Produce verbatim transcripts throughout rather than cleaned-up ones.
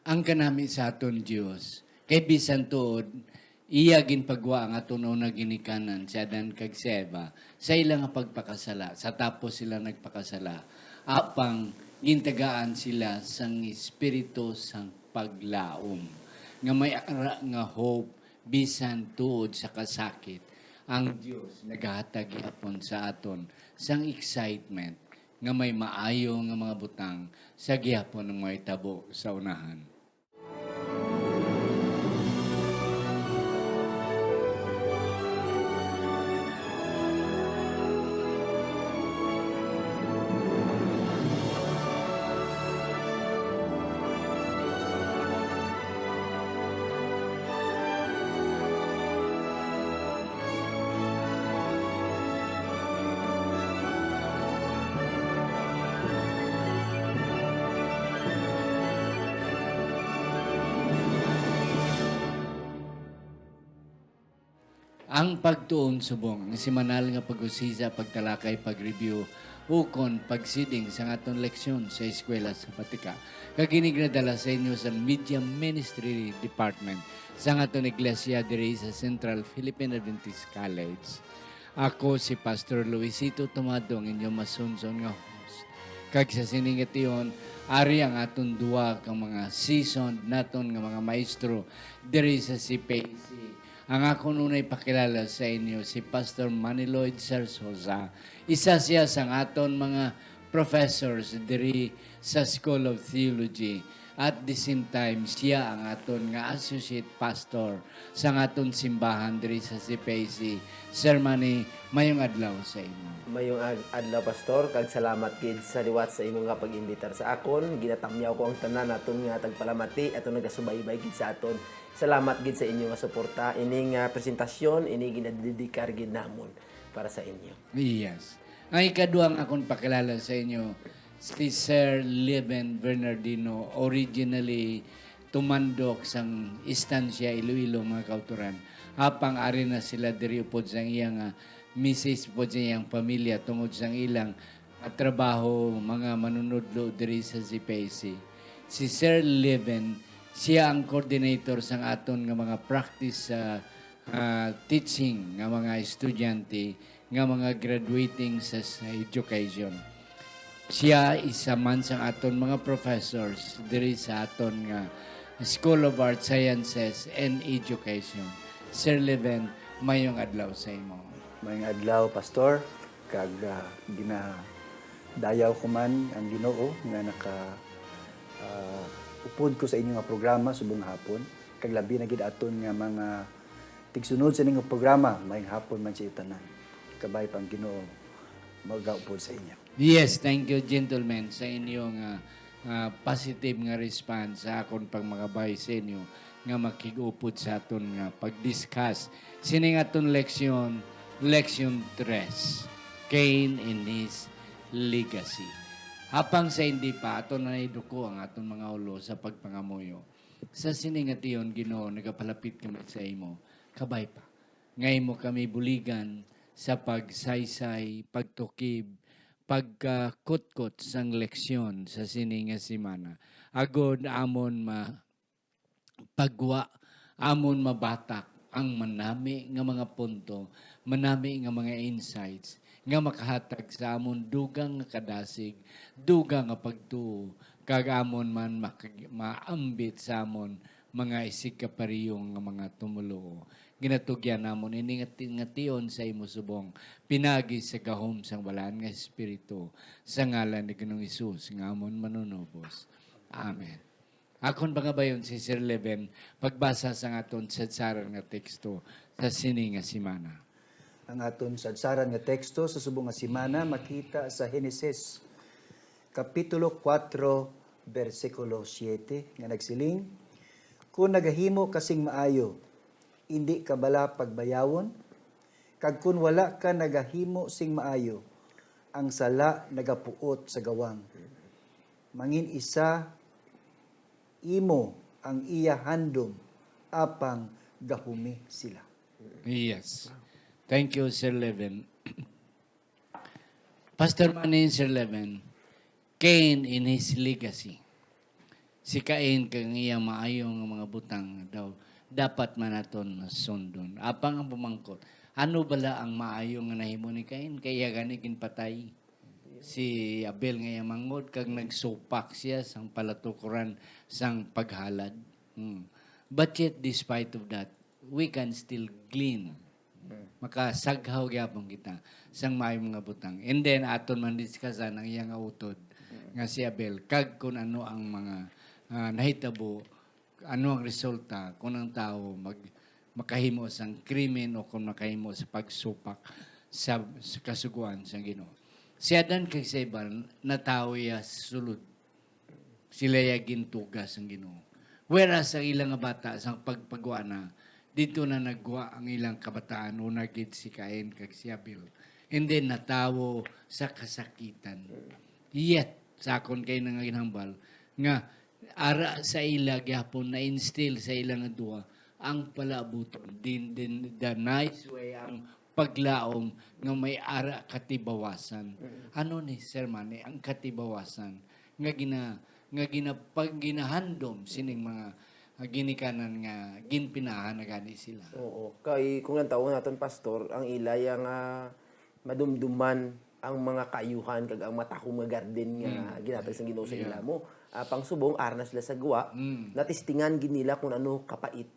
Ang kanami sa aton Dios, kay bisan tuod, iya ginpagwa ang aton una ginikanan, si Adan kag si Eva, sa ila nga pagpakasala, sa tapos sila nagpakasala, apang gintagaan sila sang espiritu sang paglaom, nga may ara nga hope, bisan tuod sa kasakit. Ang Dios nagahatag gihapon sa aton sang excitement nga may maayo nga mga butang sa gihapon nga mahitabo sa unahan. Ang pagtuon subong, ang semanal nga pag-usisa, pagtalakay, pag-review, ukon pagsiding sa aton leksyon sa Eskwela Sabatika, kag ini ginadala sa inyo sa Media Ministry Department sa aton iglesia diri sa Central Philippine Adventist College. Ako si Pastor Luisito Tomado, ang inyong masunson nga host. Kag sa sini nga tion, ari ang aton duha ka mga seasoned naton nga mga maestro diri sa C P A C. Ang akon unay pakilala sa inyo si Pastor Manny Lloyd Zarzosa. Isa siya sang aton mga professors diri sa School of Theology. At the same time, siya ang aton nga associate pastor sang aton simbahan diri sa C P A C. Sir Manny, mayong adlaw sa imo. Mayong ag-, adlaw, Pastor, kag salamat gid sa liwat sa imo nga pag-imbitar sa akon. Ginatamyaw ko ang tanan naton nga tagpalamati, aton nagasubaybay gid sa aton. Salamat gid sa inyo nga suporta. Ini nga presentasyon, ini ginadedikar gid namon para sa inyo. Yes. Ang ikadua nga akon pakilala sa inyo, si Sir Leven Bernardino, originally tumandok sang Estancia, Iloilo, mga kautoran. Apang ari na sila diri upod sang iya nga misis, upod sa iyang pamilya, tungod sang ilang trabaho, mga manunudlo diri sa C P A C. Si Sir Leven, siya ang coordinator sang aton nga mga practice sa, ah, teaching nga mga estudyante nga mga graduating sa, sa education. Siya isa man sang aton mga professors diri sa aton nga School of Arts, Sciences, and Education. Sir Leven, mayong adlaw sa imo. Mayong adlaw, Pastor, kag, ah, ginadayaw ko man ang Ginoo nga naka, ah, upod ko sa inyo nga programa subong hapon, kag labi na gid aton nga mga tigsunod sa ining programa, mayong hapon man sa iyo tanan. Kabay pa ang Ginoo, magaupod sa inyo. Yes, thank you, gentlemen, sa inyong, ah, ah, positive nga response sa akon pagmakabay sa inyo nga makig-upod sa aton nga pag-discuss sining aton leksyon, Leksyon tres, Cain and His Legacy. Apang sa hindi pa, aton na iduko ang aton mga ulo sa pagpangamuyo. Sa sini nga tion, Ginoo, nagapalapit kami sa imo. Kabay pa nga imo kami buligan sa pagsaysay, pagtukib, pagkakutkot sang leksyon sa sini nga semana. Agod amon ma-, pagwa, amon mabatak ang manami nga mga punto, manami nga mga insights nga makahatag sa amon dugang nga kadasig, dugang nga pagtuo, kag amon man makag-, maambit sa amon mga isigkapareho nga mga tumoluo. Ginatugyan namon ini nga ti-, nga tion sa imo subong, pinagi sa gahom sang Balaan nga Espiritu, sa ngalan ni Ginoong Hesus nga amon Manunubos. Amen. Akon pangabayon si Sir Leven, pagbasa sang aton sadsaran nga teksto sa sini nga semana. Ang aton sadsaran nga teksto sa subong nga semana makita sa Henesis, Kapitulo kuwatro, bersikulo siyete, nga nagsiling, "Kon nagahimo ka sing maayo, indi ka bala pagbayawon? Kag kon wala ka nagahimo sing maayo, ang sala nagapuot sa gawang. Mangin-isa imo ang iya handom, apang gahumi sila." Yes. Thank you, Sir Leven. Pastor Manny, Sir Leven, Cain and His Legacy. Si Cain kag ang iyang maayo nga mga butang daw dapat man naton sundon. Apang ang pamangkot, ano bala ang maayo nga nahimo ni Cain? Kay iya gani ginpatay si Abel nga iyang manghod kag nagsupak siya sang palatukoran sang paghalad. Hmm. But yet, despite of that, we can still glean. Makasaghaw gyapon kita sang maayong mga butang. And then, aton man diskasan ang iya nga utod nga si Abel, kag kun ano ang mga, ah, nahitabo, ano ang resulta kung ang tawo mag-, makahimo sang krimen o kung makahimo sa pagsupak sa, sa kasugoan sang Ginoo. Si Adan kag si Eva natawo iya sulod. Sila ya gintuga sang Ginoo. Whereas ang ila nga bata sang pagpagwa na, didto na nagwa ang ilang kabataan, una gid si Cain kag si Abel. And then natawo sa kasakitan. Yet, sa akon kay nga ginhambal nga ara sa ila gyapon na-instill sa ila nga duha ang palabuton, din, din the nice way, ang paglaom nga may ara katibawasan. Ano ni, Sir Manny, ang katibawasan nga gina-, nga gina-, pag ginahandom sining mga, ah, ginikanan nga ginpinahan na gani sila? Oo. Kay kung lantawon naton, Pastor, ang ila ya nga madumduman ang mga kaayuhan kag ang matahom nga garden nga ginhatag sang Ginoo sa ila mo. Ah, pang subong, ara na sila sa gwa, natistingan gid nila kung ano kapait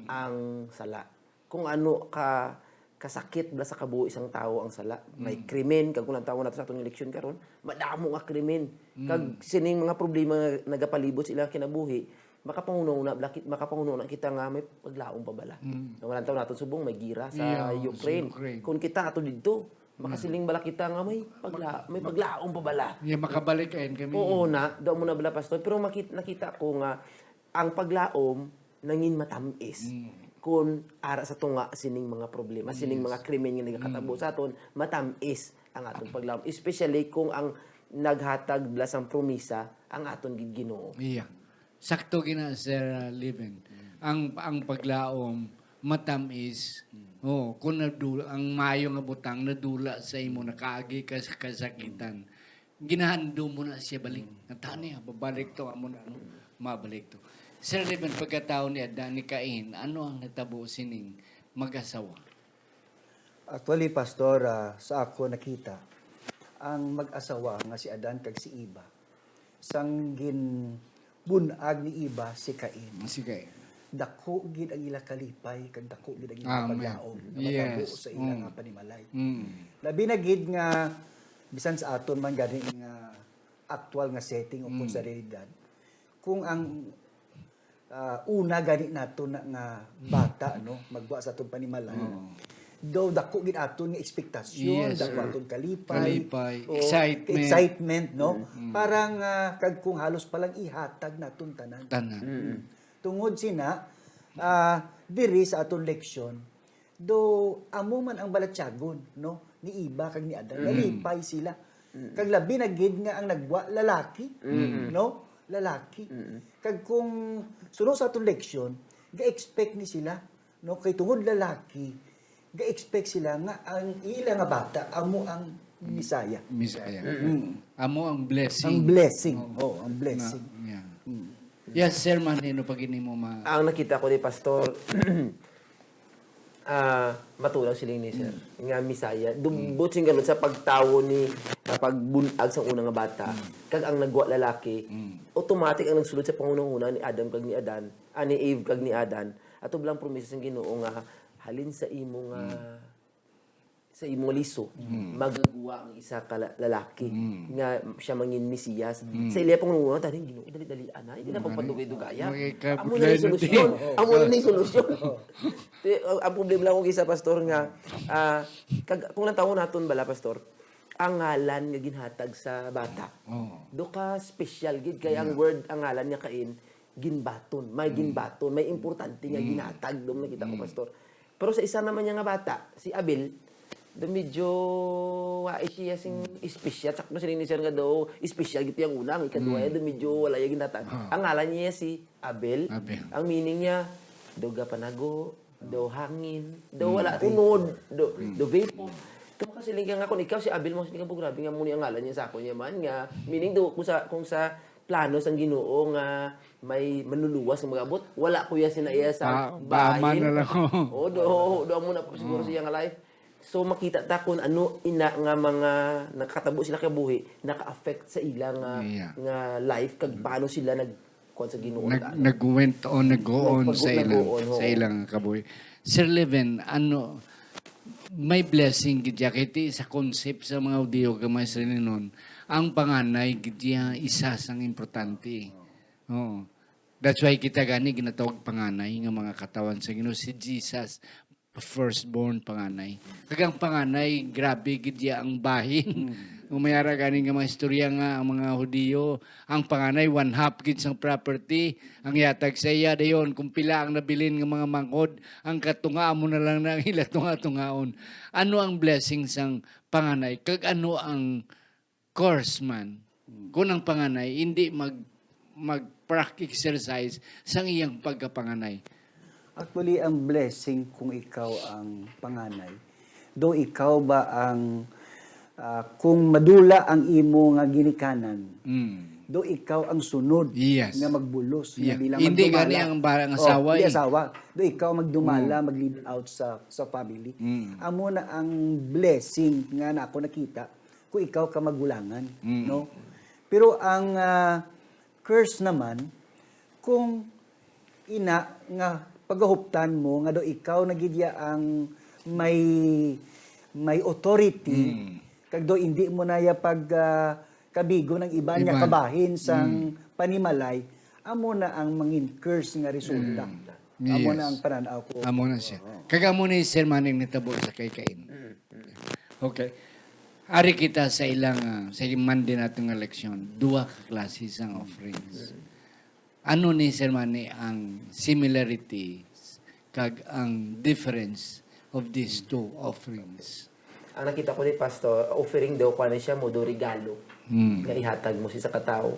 ang sala. Kung ano ka kasakit bala sa kabuhi sang tawo ang sala. May krimen, kag kung lantawon nato sa atong eleksyon karon, madamo nga krimen. Kag sining mga problema nga nagapalibot sa ilang kinabuhi, makapanguna-una bala ki-, makapanguna-una kita nga may paglaom pa bala. Kung lantawon naton subong, may gira sa Ukraine. Kung kita ato didto, makasiling bala kita nga may pagla-, may paglaom pa bala. Yeah, makabalik kayan kami. Oo na, daw mo na bala, Pastor. Pero makit-, nakita ko nga ang paglaom nangin matamis kun ara sa tunga sining mga problema, sining mga krimen nga nagakatabo sa aton, matamis ang atong paglaom, especially kung ang naghatag bala sang promisa ang aton gid Ginoo. Iya. Sakto gina, Sir, uh, Leven. Ang, ang paglaom matamis. Oh, kung nadu-, ang maayo nga butang nadula sa imo, nakaagi ka sa kasakitan, ginahandom mo na siya balik. Natani, babalik to, amo na, no? Mabalik to. Sir Leven, pagkatawo ni Adan ni Cain, ano ang natabo sining mag-asawa? Actually, Pastor, ah, sa ako nakita, ang mag-asawa nga si Adan kag si Eva, sang ginbun-ag ni Eva si Cain. Si Cain. Dako gid ang ila kalipay, kag dako gid ang ila paglaom nga matabo sa ila nga panimalay. Labi na gid nga, bisan sa aton man gani nga aktual nga setting o kung sa realidad, kung ang, ah, una gani nato na nga bata, no, magwa sa aton panimalay, daw dako gid aton nga ekspektasyon, dako aton kalipay, kalipay, o excitement, no? Parang, ah, kag kung halos palang ihatag naton tanan. Tanan. Tungod sina, ah, diri sa aton leksyon, do amo man ang balatyagon, no, ni Eva kag ni Adan. Nalipay sila. Kag labi na gid nga ang nagwa lalaki, no? Lalaki. Kag kung suno sa aton leksyon, ga-expect ni sila, no, kay tungod lalaki, ga-expect sila nga ang ila nga bata amo ang Messiah. Messiah. Amo ang blessing. Ang blessing. Oo. Oh, ang blessing. Yes, Sir Manny, ano pa gid nimo ma- Ang nakita ko ni Pastor, ah, matulang siling ni Sir, nga Messiah. Dubot sing ganun sa pagtawo ni, sa pagbun-ag sa una nga bata, kag ang nagwa lalaki, automatic ang nagsulod sa panghunahuna ni Adam kag ni Adan, ah, ni Eve kag ni Adan, ato bala ang promesa sang Ginoo nga halin sa imo nga sa imo liso, magagwa ang isa ka la-, lalaki nga siya mangin Mesiyas. Sa ila pang nungunan, tani, Ginoo, dali-dali, ana, hindi na pagpadugay-dugaya. Amo na yung solusyon. Amo na yung solusyon. Ti-, ang, ang problema lang kung isa, Pastor, nga, ah, kag, kung lantawon naton bala, Pastor, ang ngalan nga ginhatag sa bata. Do ka special gid kay ang word, ang ngalan niya kain, ginbaton. May ginbaton, may importante nga ginhatag. Doon nakita ko, Pastor. Pero sa isa naman niya nga bata, si Abel, do medyo wa siya sing espesyal. Sakto sila ni Sir nga daw, espesyal gito yung una. Ang ikaduha niya, do medyo wala yung ginatag. Ang ngalan niya si Abel. Abel. Ang meaning niya, do gapanago, do hangin, do wala tunod, do, do vapor. Kung kasiling ka nga, kung ikaw si Abel, mo siling ka po, grabe nga muna ang ngalan niya sa ako niya man nga. Meaning do, kung sa, kung sa plano sang Ginoo nga may manluluwas nga mag-abot. Wala, kuya, sina iya sa Ah, bahin. Baaman na lang. Oo, do, do, do mo na po siguro Mm. siya nga life. So, makita ta kung ano ina nga mga nakatabo sila kabuhi, naka-affect sa ila nga, Yeah. nga life, kag Mm. paano sila nag-, kuwan sa Ginoo Nag-, na ano. nag-went on, nag-go on Nagpag-, sa ilang, nag-go on, sa oo. ilang kabuhi. Sir Leven, ano, may blessing gid ya, kay ti sa concept sa mga Hudiyo, kay may sininon, ang panganay gid ya isa sang importante. Oo. That's why kita gani ginatawag panganay nga mga katawan sa Ginoo. Si Jesus, firstborn, panganay. Kag ang panganay, grabe gid ya ang bahin. Mm. Kung may ara gani nga mga istorya nga ang mga Hudiyo, ang panganay, one half gid sang property ang yatag sa iya. Dayon, kung pila ang nabilin nga mga manghod, ang katunga amo na lang na ang ila tunga-tungaon. Ano ang blessing sang panganay? Kag ano ang curse man, Mm. kung ang panganay hindi mag-, mag-prac exercise sang iyang pagkapanganay? Actually, ang blessing kung ikaw ang panganay, do ikaw ba ang, ah, kung madula ang imo nga ginikanan, Mm. do ikaw ang sunod Yes. nga magbulos, nga Yeah. bilang Hindi magdumala. gani ang ba-, ang Oh, asawa, hindi eh. asawa. Do ikaw magdumala, Mm. mag-lead out sa, sa family. Mm. Amo na ang blessing nga na ako nakita kung ikaw ka magulangan, Mm. no? Pero ang, ah, curse naman, kung ina nga pagahuptan mo nga do ikaw na gid ya ang may, may authority, Mm. kag do hindi mo na ya pag, ah, kabigon ang iban nga Iban. kabahin sang Mm. panimalay, amo na ang mangin curse nga resulta. Mm. Amo na Yes. ang panan-aw ko. Amo na siya. Oo. Kag amo ni Sir Manny ang nitabo sa kay Cain. Mm, mm. Okay. Ari kita sa ilang, ah, sa Monday nato nga leksyon, duha ka klase sang offerings. Mm. Ano ni, Sir Manny, ang similarities kag ang difference of these two offerings? Ang nakita ko ni Pastor, offering daw, kuwan siya mo, do regalo Mm. nga ihatag mo sa isa ka tawo.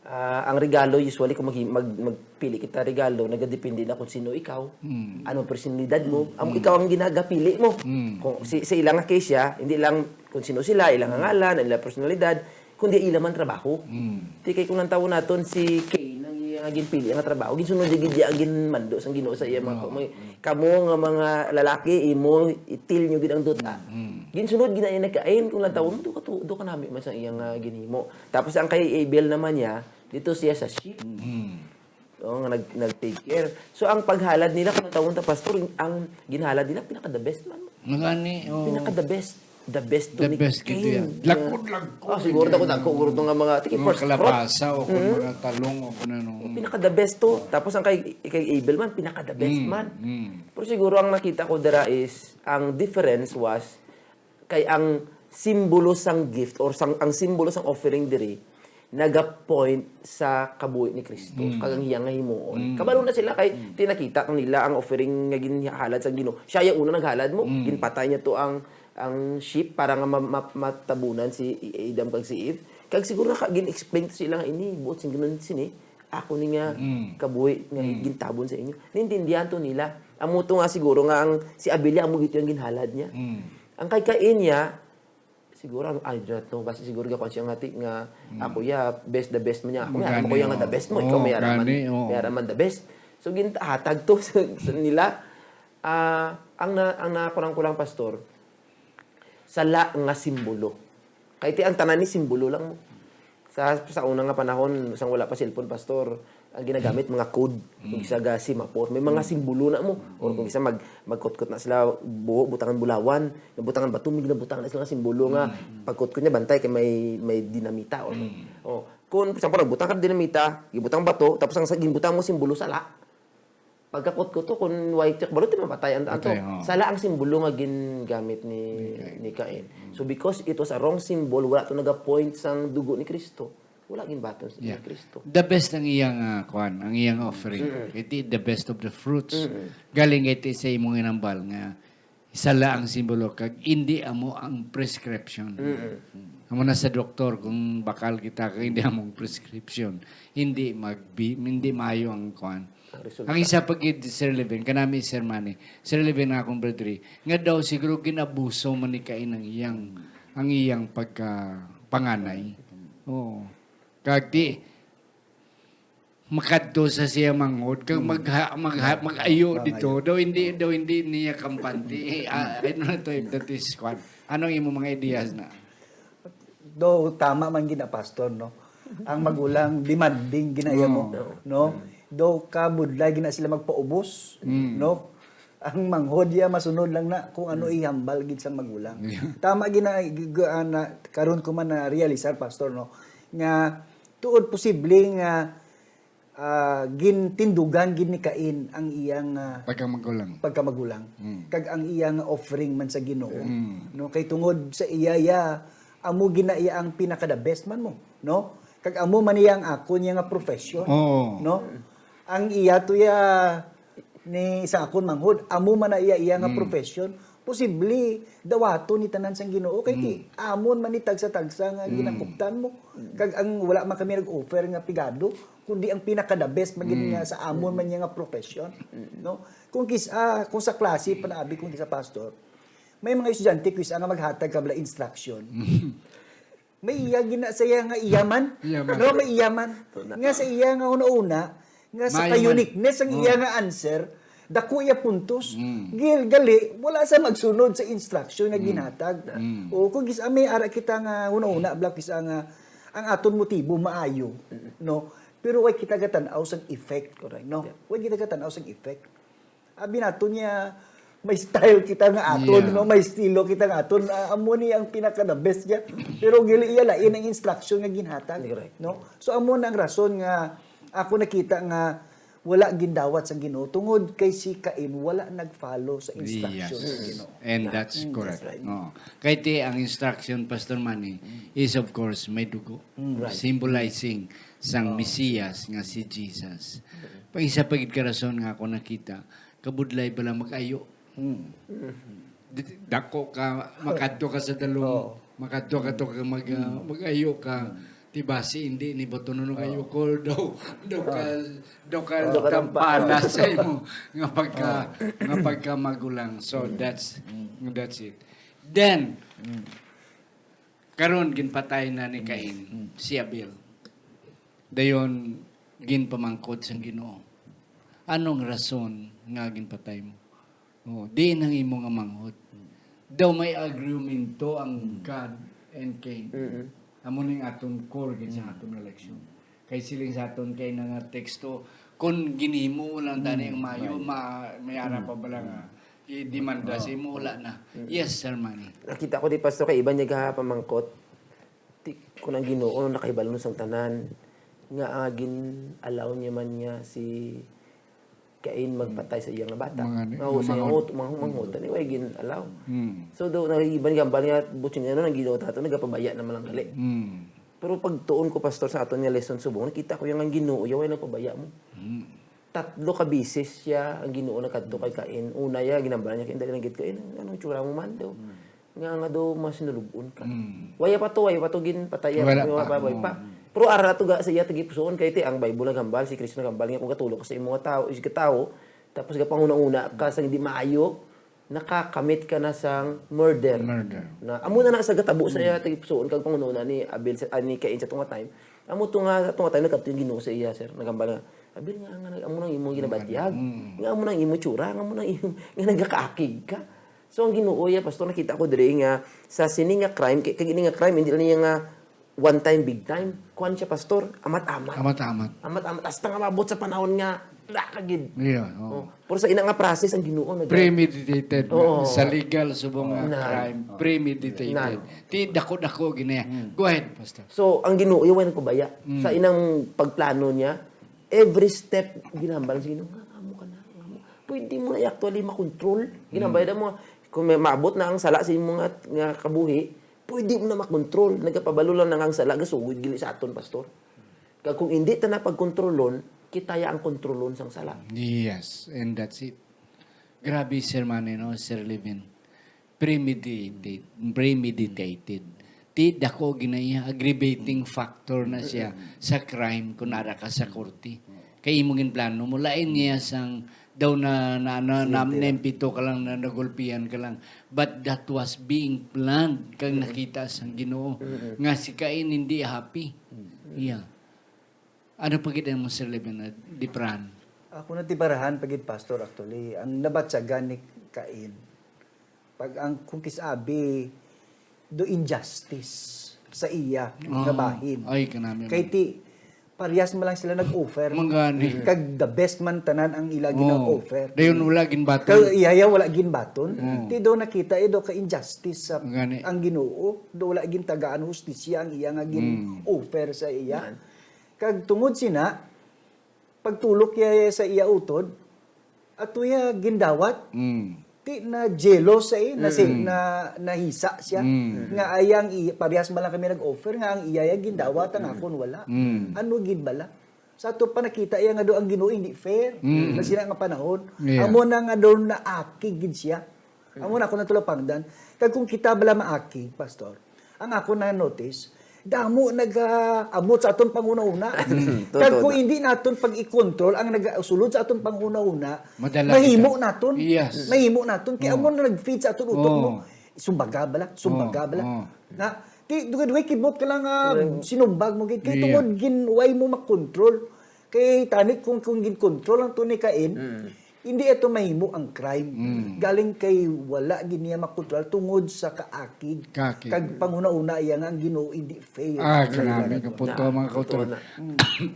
Ah, ang regalo, usually, kung mag-, mag-, magpili kita regalo, nagadepende na kung sino ikaw, Mm. ano personalidad mo. Ang Mm. ikaw ang ginagapili mo. Mm. Kung si, sa ilang case siya, hindi lang kung sino sila, ilang Mm. ngalan, ilang personalidad, kundi ila man trabaho. Mm. Ti kay kung lantawon naton si Cain, ang iya nga ginpili nga trabaho, ginsunod niya gid ang ginmando sang Ginoo sa iya mga Oo. kamay. Kamo nga mga lalaki, imo, itil nyo gid ang duta. Mm. Ginsunod gid na iya ni Cain, kung lantawon mo, do ka tu-, do ka nami man sa iya nga ginhimo. Tapos ang kay Abel naman niya, dito siya sa sheep. Mm. Oo, nga nag-, nag-take care. So, ang paghalad nila, kung tawon ta, Pastor, ang ginhalad nila, pinaka the best man. Nangani, oh. Pinaka the best. The best to The ni best gid Cain. Yan. Lagkod, lagkod. Oh, siguro gid dako, yan. Dako, siguro to nga mga, tiki, Mga first fruit. Kalabasa o kung Mm. mga talong o kung ano. Pinaka the best to. Tapos ang kay, kay Abel man, pinaka the best Mm, man. Mm. Pero siguro ang nakita ko dira is, ang difference was, kay ang simbolo sang gift or sang, ang simbolo sang offering diri nagapoint sa kabuhi ni Kristo, Mm. kag ang iya nga himuon. Mm. Kabalo na sila kay Mm. tinakita nila ang offering nga ginhalad sang Ginoo. Siya yung una naghalad mo, Mm. ginpatay niya to ang, ang sheep para nga ma-, ma-, matabunan si Adam kag si Eve. Kag siguro naka-, gin-explain to sila nga ini, buot sing Ginoo sini, ako ni nga Mm. kabuhi nga Mm. gintabon sa inyo. Naintindihan to nila. Amo to nga siguro nga ang si Abel, amo gito yung ginhalad niya. Mm. Ang kay Cain niya, siguro, ano, I don't know, basta siguro gakuan siya nga ti-, nga Mm. ako ya, best, the best mo niya. Ako, may aram Gani, ko ya nga the oh. best mo, ikaw, Oo, may aram man, gani, oo. may aram man the best. So, ginhatag to sa, sa nila. Ah, ang na, ang nakulang-kulang, Pastor, sala nga simbolo. Kay ti ang tanan ni simbolo lang mo. Sa, sa una nga panahon, sang wala pa cellphone, Pastor, ang ginagamit, mga code. Mm. Kung isa ga semaphore, may mga Mm. simbolo na mo. Or kung Mm. isa mag-, magkutkot na sila, buho, butangan bulawan, nabutangan bato, may ginabutangan na sila nga simbolo nga Mm. pagkutkot niya, bantay kay may, may dinamita. Or, Mm. oh, kung, sa parang butang ka dinamita, gibutang bato, tapos ang sa ginbutang mo simbolo, sala. Pagkakot-kot to, kung white chalk, balot, mapatay ang ato. Patay, oh. Sala ang simbolo nga gingamit ni, Ni Cain. ni Cain. Mm. So, because it was a wrong symbol, wala to nagapoint sang dugo ni Kristo. Wala ginbaton sa ni Yeah. Kristo. The best ang iyang, ah, kwan, ang iyang offering. Mm. Iti the best of the fruits. Mm. Galing iti sa imong inambal nga isa la ang simbolo kag indi amo ang prescription. Mm. Amo na sa doktor kung bakal kita kag indi amo ang prescription, hindi magbi-, hindi maayo ang kwan. Ang resulta. Ang isa pa gid, Sir Leven, kanami, Sir Manny, Sir Leven, nga akong brother, nga daw siguro ginabuso man ni Cain ang iyang, ang iyang pagkapanganay. Oo. Kag ti, makadto sa siya manghod, kag Hmm. magha-, magha-, mag-ayo Mangayo. dito, daw hindi, daw hindi niya kampante. Eh, ah, I don't know if that is kwan. Anong imo mga ideas na? Though tama man gina, Pastor, no? Ang magulang, demanding gina iya mo, Oo. no? Though kabudlay gina sila magpaubos, Mm. no? Ang manghod iya masunod lang na kung ano Mm. ihambal gid sang magulang. Yeah. Tama gina, g-, g-, ah, na, karon ko man na-realisar, Pastor, no? Nga tuod posible nga, ah, gintindugan gid ni Cain ang iyang, ah, Pagkamagulang. pagkamagulang. Mm. Kag ang iyang offering man sa Ginoo. Mm. No? Kay tungod sa iya, iya, amo gina iya ang pinaka the best man mo, no? Kag amo man iya ang akon iya nga profession, Oo. no? Ang iya to iya ni sa akon manghod, amo man na iya iya nga Mm. profession. Posible dawaton ni tanan sang Ginoo kay ti Mm. amon man ni tagsa-tagsa nga Mm. ginakuptan mo. Kag ang wala man kami nag-offer nga pigado, kundi ang pinaka the best man gid Mm. nga sa amon man niya nga profession, no? Kung kis-, ah, kung sa klase pa na abi, kung kis-a, Pastor, may mga estudyante kis-a nga maghatag ka bala instruction. May iya gina sa iya nga iya man. Iya man. No, may iya man. Tuna. Nga sa iya nga una-una, nga sa Maayo man. ka-uniqueness ang Oo. iya nga answer, dako iya puntos. Mm. Gil-, gali, wala sa magsunod sa instruction nga Mm. ginhatag. Mm. O, kung kis-, ah, may ara kita nga una-una, bala kis-a nga ang aton motibo maayo, no? Pero way kita gatan-aw sang effect, correct, no? Yeah. Way kita gatan-aw sang effect. Abi naton niya, may style kita nga aton, Yeah. no? May estilo kita nga aton. Ah, amo ni ang pinaka the best niya. Pero gili iya lain ang instruction nga ginhatag, Correct. no? So, amo na ang rason nga ako nakita nga wala gindawat sang Ginoo tungod kay si Cain wala nag-follow sa instruction Yes. sa Ginoo. And Yeah. that's Mm, correct. that's right. Oo. Kay ti ang instruction, Pastor Manny, Mm. is of course may dugo. Mm. Right. Symbolizing sang Oo. Mesiyas nga si Jesus. Mm. Pag isa pa gid ka rason nga ako nakita, kabudlay bala mag-ayo. Mm. Di-, dako ka, makadto ka sa dalom, Oo. makadto ka to ka mag-, ah, Mm. mag-ayo ka. Mm. Ti basi hindi ni bato na nung Oo. ayo ko daw, daw ka, Oo. daw ka Daw ka tampala tampala. sa imo nga pagka, Oo. nga pagka magulang. So, Mm. that's, Mm. that's it. Then, Mm. karon ginpatay na ni Mm. Cain Mm. si Abel. Dayon, ginpamangkot sang Ginoo, "Anong rason nga ginpatay mo?" Oh, diin ang imo nga manghod? Daw may argumento ang Mm. God and Cain. Mm-mm. Amo ning aton core gid sa Mm. aton nga leksyon. Kay siling sa aton kay na nga teksto, kung ginhimo lang tani Mm. ang mayo, Right. ma-, may ara Mm. pa bala nga Mm. i-demanda sa Oh. imo, wala na. Mm. Yes, Sir Manny. Nakita ko di, Pastor, kay iban niya gahapamangkot. Ti, kun ang Ginoo nakahibalo na sang tanan, nga, ah, gin-allow niya man niya si Cain magpatay sa iya nga bata. Mga ni-, Nga, nga sa mga manghod. ut-, mga, mga manghod, Mm. ani, way gin-allow. Mm. So, do, nag-iban gambal nga, buting ano, ang Ginoo tato, nagapabaya naman lang gali. Mm. Pero pag tuon ko, Pastor, sa aton nga lesson subong, nakita ko yung ang Ginoo, yaw ay nagpabaya mo. Mm. Tatlo ka bisis siya ang Ginoo nagkadto kay Cain. Una, ya, ginambal niya, "Cain, dali lang gid, Cain. Anong tsura mo man daw? Mm. Nga, nga daw mas nulubon ka." Mm. Waya pa to, waya pa to ginpatay, Wala wala pa. pa, wala pa. Mm. Pero ara to ga sa iya tagipusoon, kay ti ang Bible naghambal, si Cristo naghambal nga kung gatulok ka sa imong tawo, is tawo, tapos gapanguna-una ka sa hindi maayo, nakakamit ka na sang murder. Murder. Na, amo na na sa gatabo sa Mm. iya tagipusoon, kag panguna-una ni Abel sa, ah, ni Cain sa tunga time. Amo to nga, sa tunga time, nagkadto yung Ginoo sa iya, sir. Naghambal nga, "Abel, nga, nga, amo nang imong ginabatyag. Mm. Nga, amo nang imong tsura, nga, amo nang imong, nga nagakaakig ka." So, ang Ginoo, ya, Pastor, nakita ko diri nga sa sini nga crime, kay, kay ini nga crime, hindi lang niya nga one time, big time. Kuwan siya, Pastor, amat-amat. Amat-amat. Amat-amat. Hasta nga maabot sa panahon nga, wala ka gid. Yeah, oo. Oh. Pero sa ina nga process, ang Ginoo nag- Premeditated na. Oo. Sa legal, subong nga Na. crime, Oo. premeditated. Na. Ti dako-dako gini. Hmm. Go ahead, Pastor. So, ang Ginoo, yung nagpabaya. Hmm. Sa inang pagplano niya, every step, ginambal sa Ginoo, "Nga, nga mo ka na, nga mo." Pwede mo na actually makontrol. Ginambal Hmm. na mo, kung may maabot na ang sala sa imong nga, nga kabuhi, pwede mo na makontrol. Nagapabalo lang na nga ang sala, gasugod gili sa aton, Pastor. Kag kung hindi ta na pagkontrolon, kita ya ang kontrolon sang sala. Yes, and that's it. Grabe, Sir Manny, no, Sir Levin. Premeditated, premeditated. Ti dako ginaya, aggravating factor na siya Mm. sa crime kung ara ka sa korte. Kay imo ginplano mo, lain niya sang daw na, na, na, na, Presidente. naimpito ka lang, na nagulpihan ka lang. But that was being planned, kang Mm. nakita sang Ginoo, Mm. nga si Cain hindi happy. Mm. Yeah. Ano pa gid mo, Sir Leven, na diparahan? Ako na diparahan pa gid, Pastor, actually. Ang nabatyagan ni Cain, pag ang, kung kisabi, do injustice sa iya nga bahin. Ay, kanami man. Kay ti, parehas man lang sila nag-offer. Mangani. Kag the best man tanan ang ila gina-offer. Dayon wala ginbaton. Kag iya, iya wala ginbaton. Ti do nakita, eh, do ka injustice sa ang Ginoo. Do wala gintagaan hustisya ang iya nga gin-offer sa iya. Kag tungod sina, pagtulok iya sa iya utod, ato iya gindawat. Mm. Ti na jealous siya, eh, na si-, Mm. na, nahisa siya. Mm. Nga ay ang i-, parehas man lang kami nag-offer, nga ang iya iya gindawat, ang akon wala. Mm. Ano gid bala? Sa ato pa nakita iya nga do ang Ginoo hindi fair. Mm. Na sila nga panahon. Yeah. Amo na nga do naakig gid siya. Amo na ako na tulapangdan. Kag kung kita bala maakig, Pastor, ang ako na notice, damo nag-, ah, abot sa aton panghunahuna. Mm, totoo Kag kung na. Hindi naton pag-i-control ang nagasulod sa aton panghunahuna, Madala mahimo kita. Naton. Yes. Mahimo naton. Kaya Oh. Amo na nag-feed sa aton utok Oh. Mo. Sumbaga bala, sumbaga Oh, bala. Oh. Na, ti, dugay-dugay kibot ka lang, ah, Mm. Sinumbag mo gid. Kay Yeah. Tungod gin, way mo makontrol. Kay tani kung, kung gin-control ang tunay kain, Mm. Hindi ato mahimo ang crime. Mm. Galing kay wala gid niya makontrol tungod sa kaakig. Kaakig. Kag panghunahuna iya nga ang Ginoo hindi fair. Ah, kanami nga punto, mga kauturan. Totoo na. Mm.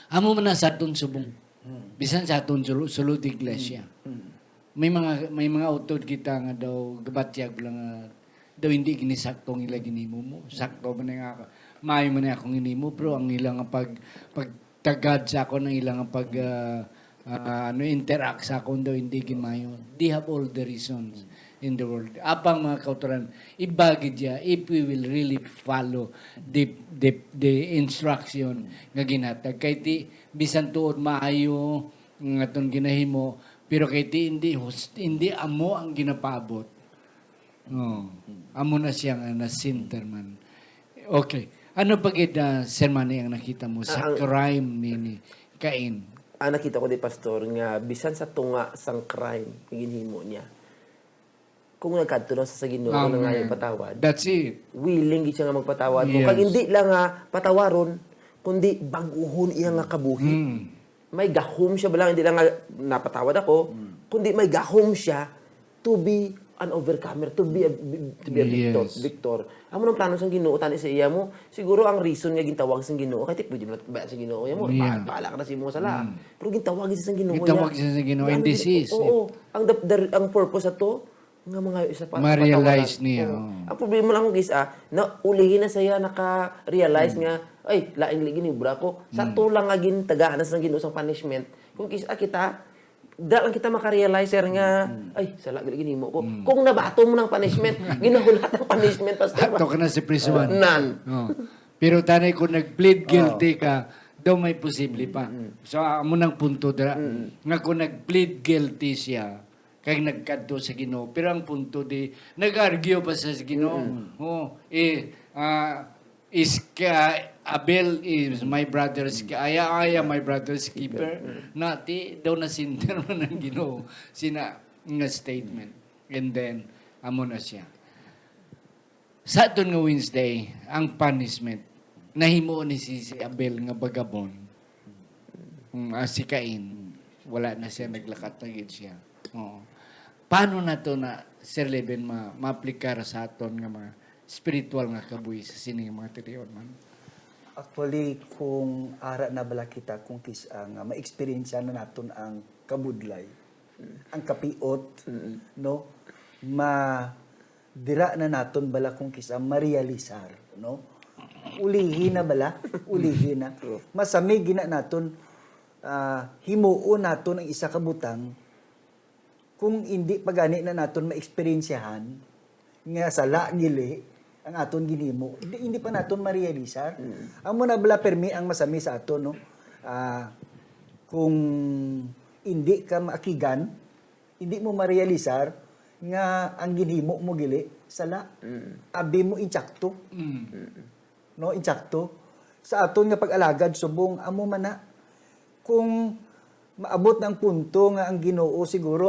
Amo man na sa aton subong. Mm. Bisan sa aton sulo-, sulod iglesia. Mm. Mm. May mga, may mga utod kita nga daw gabatyag lang nga daw hindi gini sakto ang ila ginimo mo. Sakto man nga, maayo man akong ginimo, pero ang ila nga pag, pagtagad sa akon, ang ila nga pag, ah, ah, ano, interact sa akon daw hindi gid maayo. They have all the reasons in the world. Apang, mga kauturan, iba gid ya, if we will really follow the, the, the instruction nga ginhatag. Kay ti, bisan tuod maayo nga aton ginahimo, pero kay ti hindi hus-, hindi amo ang ginapaabot. Oh, amo na siya nga na-center man. Okay. Ano pa gid, ah, Sir Manny, ang nakita mo sa Ah, ang crime ni, ni Cain? Ang nakita ko di, Pastor, nga bisan sa tunga sang crime nga ginhimo niya, kung nagkadto lang sa, sa Ginoo, Amen. Nangayo patawad, That's it. Willing gid siya nga magpatawad mo. Yes. Kag hindi lang nga patawaron, kundi bag-uhon iya nga kabuhi. Mm. May gahom siya, bala, hindi lang nga napatawad ako, Mm. kundi may gahom siya to be an overcomer, to be a, to be a victor, Yes. Victor. Amo nang plano sang Ginoo tani sa iya mo. Siguro ang reason nga gintawag sang Ginoo, kay ti pwede man ba sa Ginoo iya mo, Yeah. ba-, bahala ka na sa imong sala. Mm. Pero gintawag siya sang Ginoo Gintawag iya. Siya sa Ginoo, Ano and this gid, is oo, it. Ang the, the, ang purpose ato, nga mga isa pa, Ma-realize patawaran. Niya, Oo. Oo. Ang problema lang, guys, ah, na ulihi na siya naka-realize Mm. nga, "Ay, lain lagi ni bra ko." Sa Mm. Ato lang nga gintagaan na sa Ginoo sang punishment. Kung kis-, ah, kita, da lang kita maka-realize, sir, nga, Mm. "Ay, sala gali ginimo ko." Mm. Kung nabato mo ng punishment, ginahulat ang punishment, pastor. Ato ka na sa prisuhan. Nan. Oh. Pero tanay, kung nag-plead guilty Oh. Ka, daw may posible pa. Mm. So, amo nang punto dira, Mm. Nga kung nag-plead guilty siya, kay nagkadto sa Ginoo. Pero ang punto di, nag-argue pa sa Ginoo. Mm. Oh, eh, ah, is ka, Abel is my brother's ke-, I, I am my brother's keeper. Mm. Nati, daw na-center man ang Ginoo sina nga statement. And then, amo na siya. Sa aton nga Wednesday, ang punishment, nahimo ni si, si Abel nga bagabon. Mm, ah, si Cain, wala na siya, naglakat na gid siya. Oo. Paano nato na, Sir Leven, ma-, maaplikar sa aton nga mga spiritual nga kabuhi sa sini nga mga tilion man? Actually, kung ara na bala kita, kung kis-, ah, nga ma-experience na naton ang kabudlay, ang kapiot, Mm. No? Ma-, dira na naton bala kung kis-a marealisar, no? Ulihi na bala, ulihi na. True. Masami gina naton, ah, himuon naton ang isa ka butang kung indi pa gani na naton maeksperiensyahan nga sala gili ang aton ginhimo. Hindi, hindi pa naton marealisar. Mm. Amo na bala permi ang masami sa aton, no? Ah, kung indi ka maakigan, hindi mo marealisar nga ang ginhimo mo gili sala. Mm. Abi mo insakto. Mm. No, insakto. Sa aton nga pag-alagad subong, amo man na. Kung maabot na ang punto nga ang Ginoo siguro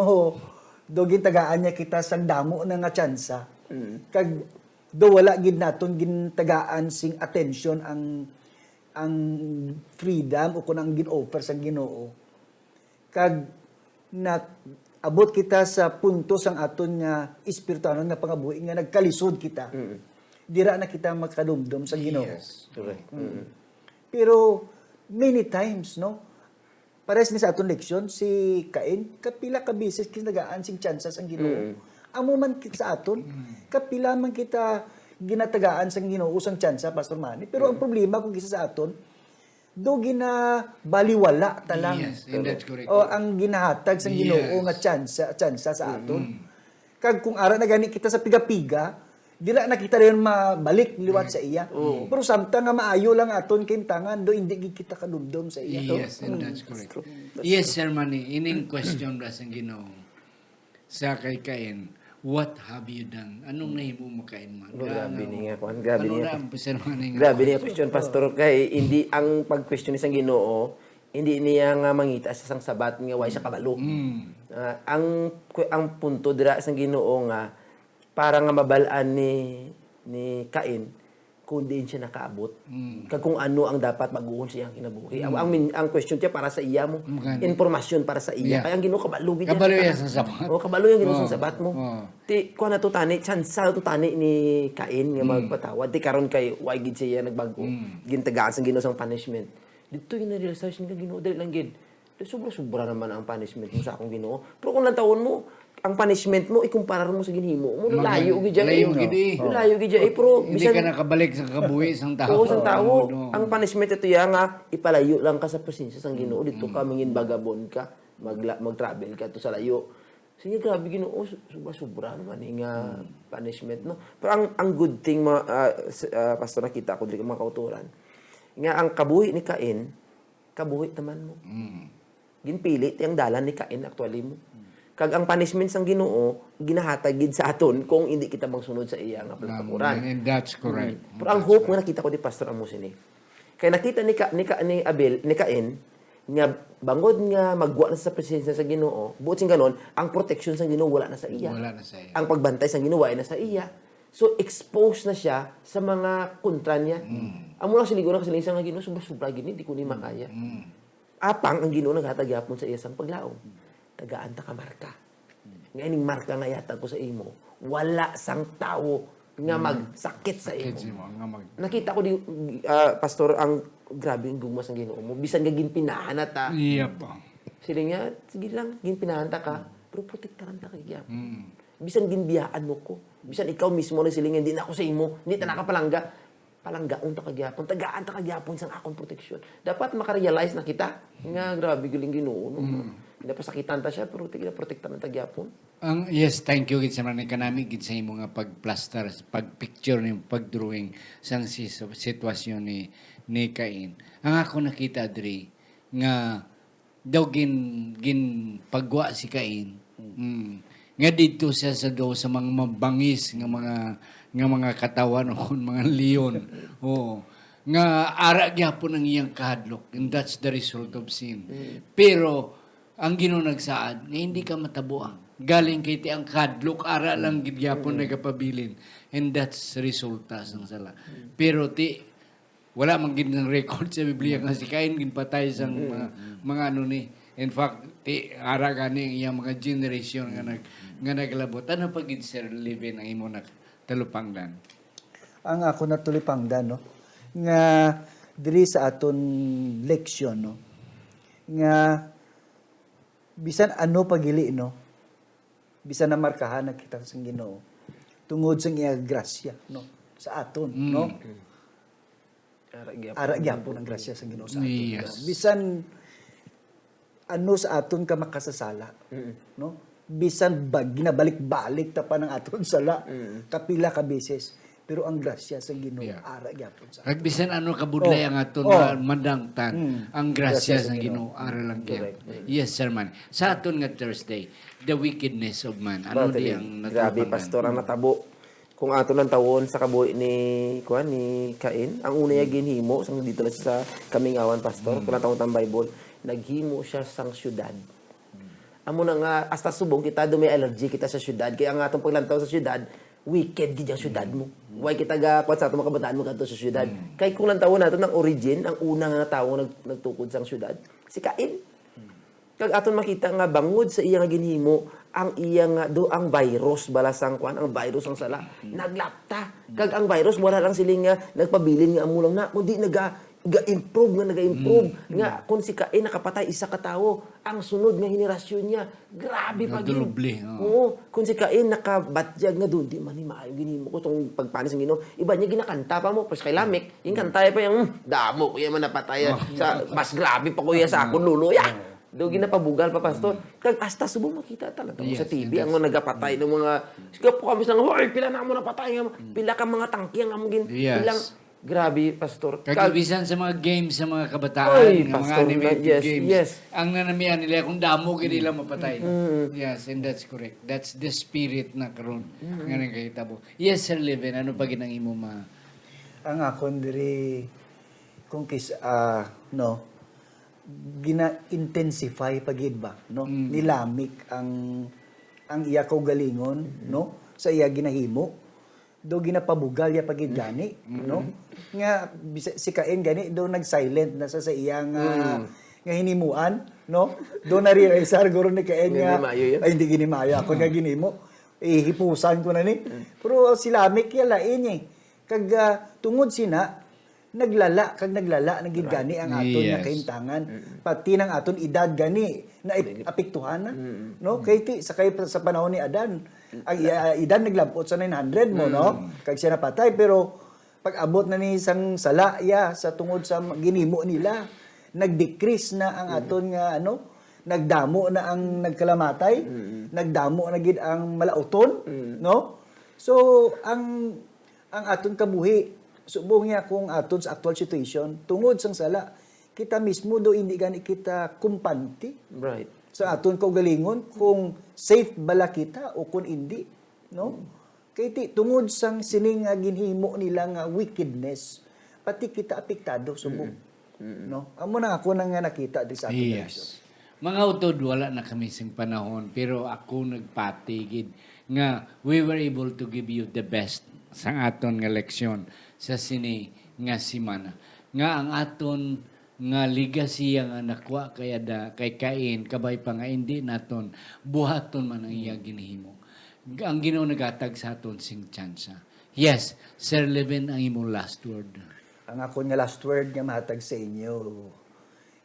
do gintagaan niya kita sang damo na nga tsansa. Mm. Kag do wala gid naton gintagaan sing atensyon ang ang freedom o kung ang gin-offer sang Ginoo. Kag na-, abot kita sa punto sang aton nga espirituhanon nga pangabuhi nga nagkalisod kita. Mm. Dira na kita makadumdom sa Ginoo. Yes. Correct. Mm. Mm. Pero many times, no? Pares ni sa aton leksyon, si Cain, kapila ka beses kinagaan sing tsansa sang Ginoo. Mm. Amo man kit sa aton, kapila man kita ginatagaan sang Ginoo sang tsansa, Pastor Manny. Pero ang problema kung kisa sa aton, do ginabaliwala ta lang. Yes, and that's correct. O ang ginahatag sang Ginoo Yes. nga tsansa, tsansa sa aton. Mm. Kag kung ara na gani kita sa piga-piga, dira na kita dayon mabalik liwat sa iya. Oo. Pero samtang nga maayo lang aton kahimtangan, do hindi gid kita kadumdom sa iya. Yes, and Mm. that's correct. Yes, Sir Manny, ining question ba sang Ginoo sa kay Cain, "What have you done?" Anong nahimo mo, Cain, man? Oh, grabe Nga, ni nga, kwan. Grabe ano ni nga. na ang Sir Manny nga Grabe ni nga question? question, Pastor, kay hindi ang pag-question ni sang Ginoo, hindi niya nga mangita sa sang sabat nga way sa kabalo. Mm. Ah, ang, ang punto dira sang Ginoo nga para nga mabal-an ni, ni Cain kung diin siya nakaabot. Mm. Kag kung ano ang dapat bag-uhon sa iyang kinabuhi. Ang, Mm. ang min-, ang question siya para sa iya mo. Mm, gani. Impormasyon para sa iya. Yeah. Kaya ang Ginoo kabalo gid Kabalo yan. Yan sa sabat. Oh, kabalo yan Ginoo sa Oh. sabat mo. Oh. Ti, kuha na to tani, tsansa to tani ni Cain nga Mm. magpatawad. Ti karon kay, why gid siya nagbag-o? Mm. Gintagaan sang Ginoo sang punishment. Dito yung na-realize niya, Ginoo, dali lang gid. Sobra-sobra naman ang punishment mo sa akong Ginoo. Pero kung lantawon mo, ang punishment mo, ikumparar mo sa ginhimo mo, Mga layo gid dyan layo eh. gid eh. Layo gid dyan eh, pero Hindi bisan ka nakabalik sa kabuhi sang tao. Oo, sang tao. Oo, no. Ang punishment ito yan nga, ipalayo lang ka sa presensya sang Ginoo. Dito ka, Mm. mangin vagabond ka, magla-, mag-travel ka to sa layo. Sige, grabe, Ginoo, su-, sobra-sobra naman eh nga Mm. punishment, no? Pero ang, ang good thing, mga, ah, s-, ah, Pastor, nakita ko diri, mga kauturan, nga ang kabuhi ni Cain, kabuhi taman mo. Mm. Ginpili ti ang dalan ni Cain actually mo. Mm. Kag ang punishment sang Ginoo ginahatag gid sa aton kung hindi kita magsunod sa iya nga Amen. pagtukuran. And that's correct. Mm. Pero ang That's hope nga correct. nakita ko di Pastor amo sini. Kay nakita ni Ka-, ni Ka-, ni Abel, ni Cain, nga bangod nga magwa na sa presensya sa Ginoo, buot sing ganon, ang protection sang Ginoo wala na sa iya. Wala na sa iya. Ang pagbantay sang Ginoo wala na sa iya. So, exposed na siya sa mga kontra niya. Mm. Amo lang siligo na kasiling siya nga, "Ginoo, sobra-sobra gid ni, di ko ni Mm. makaya." Mm. Apang ang Ginoo naghatag gyapon sa iya sang paglaom. "Tagaan ta ka marka. Nga ining marka nga ihatag ko sa imo, wala sang tawo nga Mm. magsakit sa Sakit imo." sa imo, nga mag- Nakita ko di, ah, Pastor, ang grabe ang gugma sang Ginoo mo. Bisan nga ginpinahan na ta. Iya pa. Sila nga, "Sige lang, ginpinahan ta ka, Mm. pero protektaran ta ka gyapon." Mm. Bisan ginbiyaan mo ko. Bisan ikaw mismo na sila nga, "Hindi na ako sa imo, hindi ta nakapalangga." Palanggaon ta ka gyapon, tagaan ta ka gyapon sang akon proteksyon. Dapat makarealize na kita nga grabe galing Ginoo, no? Mm. Napasakitan ta siya, pero tigla protektahan ta gyapon. Ang, yes, thank you gid sa mga kanami gid sa imo nga pagplastar, pagpicture ni pagdrawing sang si-, sitwasyon ni, ni Cain. Ang ako nakita diri nga daw gin-, ginpagwa si Cain. Mm. Nga didto siya sa daw sa mga mabangis nga mga, nga mga katawan o kon mga leon. Oo. Nga ara gyapon ang iyang kahadlok, and that's the result of sin. Mm. Pero ang Ginoo nagsaad nga hindi ka matabuang. Galing kay ti ang kahadlok ara lang gid gyapon Mm. nagapabilin, and that's resulta sang sala. Mm. Pero ti Wala man gid nang record sa Biblia nga si Cain ginpatay sang Mm, mga, mm. mga ano ni. In fact, ti, ara gani ang iyang mga generation nga nag-, nga naglabot. Ano pa gid, Sir Leven, ang imo na talupangdan? Ang ako na tulipangdan, no, nga diri sa aton leksyon, no, nga bisan ano pa gili, no, bisan namarkahan na kita sang Ginoo tungod sa iya grasya, no, sa aton, Mm. no? Ara gyapon. Ara gyapon ang grasya sa Ginoo sa aton. Yes. Bisan ano sa aton ka makasasala, Mm. no? Bisan ba, ginabalik-balik ta pa ng aton sala, Mm. kapila ka beses, pero ang grasya sa Ginoo, Yeah. ara gyapon sa Kag aton. bisan ano kabudlay Oh. ang aton Oh. nga madangtan, Mm. ang grasya Grasya sa sa Ginoo. Ginoo, ara lang gyapon. Correct. Yes, sir man. Sa aton nga Thursday, the wickedness of man. Ano Brother di Lee, ang grabe, natapang Pastor, ang man? natabo. Kung ato lang tawon sa kabuhi ni, kuwan, ni Cain, ang una niya Mm. ginhimo, sang dito na sa kamingawan, Pastor, Mm. kung natawon ang Bible, naghimo siya sang syudad. Mm. Amo na nga, hasta subong kita, do may allergy kita sa syudad. Kaya ang atong paglantaw sa syudad, wicked gid ang syudad mo. Why kita ga, kuwan sa ato mga kabataan mo kadto sa syudad? Kay kung lantawon nato ang origin, ang una nga tawo nag-, nagtukod sang syudad, si Cain. Kag aton makita nga bangod sa iya nga ginhimo, ang iya nga, do, ang virus bala sang kuwan, ang virus ang sala, naglapta. Kag ang virus wala lang siling nga nagpabilin nga amo lang na, kundi naga-, ga-improve nga naga-improve. Nga kung si Cain nakapatay isa ka tawo, ang sunod nga henerasyon niya, grabe pa gid. Nadoble, oo. Oo, kung si Cain nakabatyag nga doon, di man ni maayo ginhimo ko tong pagpanis ng Ginoo. Iba niya ginakanta pa mo, pas kay Lamek, yung kanta pa yung, "Hmm, damo ko yung man napatay, ah. Sa, mas grabe pa ko iya sa akon lolo, ya." Do ginapabugal pa, Pastor. Kag hasta subong makita talaga mo sa Yes, T V, ang that's mga nagapatay ng mga, sige po kami lang, "Hoy, pila na mo napatay nga, pila ka mga tangke ang among gin-, Yes. pilang," grabe, Pastor. Kag Kag bisan sa mga games sa mga kabataan, Oy, nga mga Pastor, animated yes, games, yes. ang nanamian nila kung damo gid nila mapatay. Yes, and that's correct. That's the spirit na karon nga nagkahitabo. Yes, Sir Leven, ano pa gid ang imo ma- Ang akon diri, kung kis-, ah, no, gina-intensify pa gid ba, no? Mm. Ni Lamek ang, ang iya kaugalingon, no? Sa iya ginahimo. Do ginapabugal ya pa gid gani, no? Nga bisa-, si Cain gani do nag-silent na sa, sa iya nga, nga hinimuan, no? Do na-realize guro ni Cain Hindi nga, maayo yun. "Ay, hindi gini maayo ako nga ginhimo. Ihipusan ko na ni." Pero si Lamek ya lain eh. Kag, ah, tungod sina, naglala kag naglala na gid gani ang aton nga Yes. kahimtangan. Pati nang aton edad gani na apektuhan na, no? Kay ti, sa kay, sa panahon ni Adan, ang iya edad naglabot sa nine hundred mo, no? Kag siya napatay, pero pag-abot na ni sang sala iya sa tungod sa ginhimo nila, nag-decrease na ang aton nga, ano, nagdamo na ang nagkalamatay, nagdamo na gid ang malauton, no? So, ang Ang aton kabuhi, subong niya kung aton sa actual situation, tungod sang sala, kita mismo do hindi gani kita kumpante Right. sa aton kaugalingon kung safe bala kita o kung hindi, no? Kay ti, tungod sang sining nga ginhimo nila nga wickedness, pati kita apektado subong, no? Amo na ako na nga nakita di sa aton Yes. nation. Mga utod, wala na kami sing panahon, pero ako nagpati gid nga we were able to give you the best sa aton nga leksyon sa sini nga semana. Nga ang aton nga legacy nga nakuha kay Ada-, kay Cain, kabay pa nga hindi naton buhaton man ang iya ginhimo. Ang Ginoo naghatag sa aton sing tsansa. Yes, Sir Leven, ang imong last word. Ang akon nga last word nga mahatag sa inyo,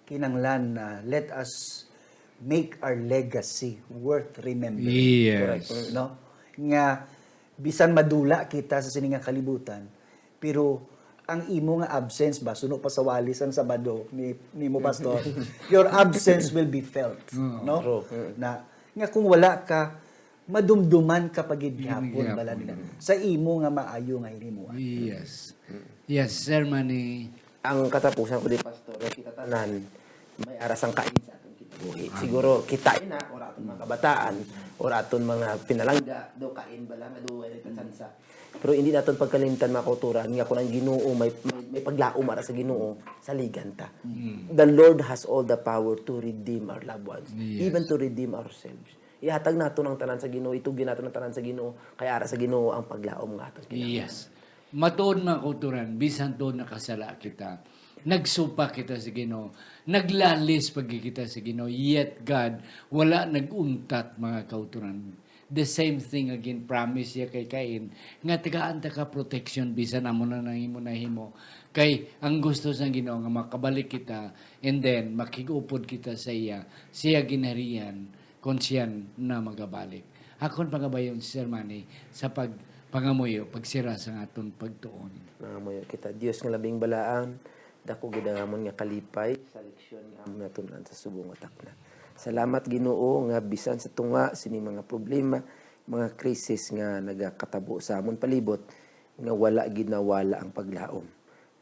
kinahanglan na let us make our legacy worth remembering. Yes. Correct. No? Nga bisan madula kita sa sini nga kalibutan, pero ang imo nga absence ba, suno pa sa wali sang Sabado ni, nimo, Pastor, your absence will be felt, Mm. no? True. Mm. Na, nga kung wala ka, madumduman ka pa gid Gid gihapon, gihapon. bala nila, sa imo nga maayo nga hinimuan. Yes. Yes, Sir Manny. Ang katapusan ko di, Pastor, nga kita tanan may ara sang Cain sa aton kinabuhi. Amen. Siguro kita ina, or aton mga kabataan, or aton mga pinalangga, do Cain bala nga do wala ta tsansa. Pero hindi naton pagkalimtan, mga kauturan, nga kung ang Ginoo may, may, may paglaom ara sa Ginoo, saligan ta. Mm. The Lord has all the power to redeem our loved ones, Yes. even to redeem ourselves. Ihatag naton ang tanan sa Ginoo, itugyan naton ang tanan sa Ginoo, kay ara sa Ginoo ang paglaom nga aton kinahanglan. Yes. Matuod, mga kauturan, bisan tuod nakasala kita, nagsupak kita sa Ginoo, naglalis pa gid kita sa Ginoo, yet God wala nag-untat, mga kauturan. The same thing again, promise siya kay Cain, nga tagaan ta ka protection bisan amo na nang imo nahimo. Kay ang gusto sa Ginoo nga makabalik kita, and then makig-upod kita sa iya, siya ginharian, kon siya na magabalik. Akon pangabayon, Sir Manny, sa pagpangamuyo, pagsira sa aton pagtuon. Nangamuyo kita. Dios nga labing balaan, dako gid ang amon nga kalipay sa leksyon nga amon natun-an sa subong nga takna. Salamat, Ginoo, nga bisan sa tunga sini mga problema, mga krisis nga nagakatabo sa amon palibot, nga wala gid nawala ang paglaom.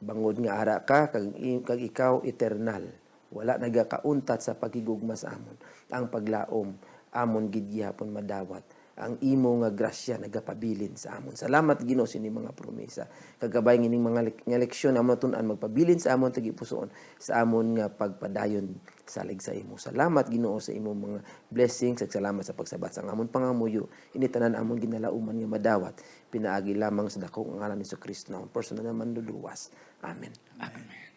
Bangod nga ara ka, kag i-, kag ikaw eternal. Wala nagakauntat sa paghigugma sa amon. Ang paglaom, amon gid gihapon madawat. ang imo nga grasya nagapabilin sa amon. Salamat, Ginoo, sini mga promesa. Kagabay nga ining mga lek-, nga leksyon amon natun-an magpabilin sa amon tagipusoon, sa amon nga pagpadayon salig sa imo. Salamat, Ginoo, sa imo mga blessings, kag salamat sa pagsabat sang amon pangamuyo. Ini tanan amon ginalauman nga madawat pinaagi lamang sa dako nga ngalan ni Jesu-Cristo, ang personal nga Manluluwas. Amen. Amen.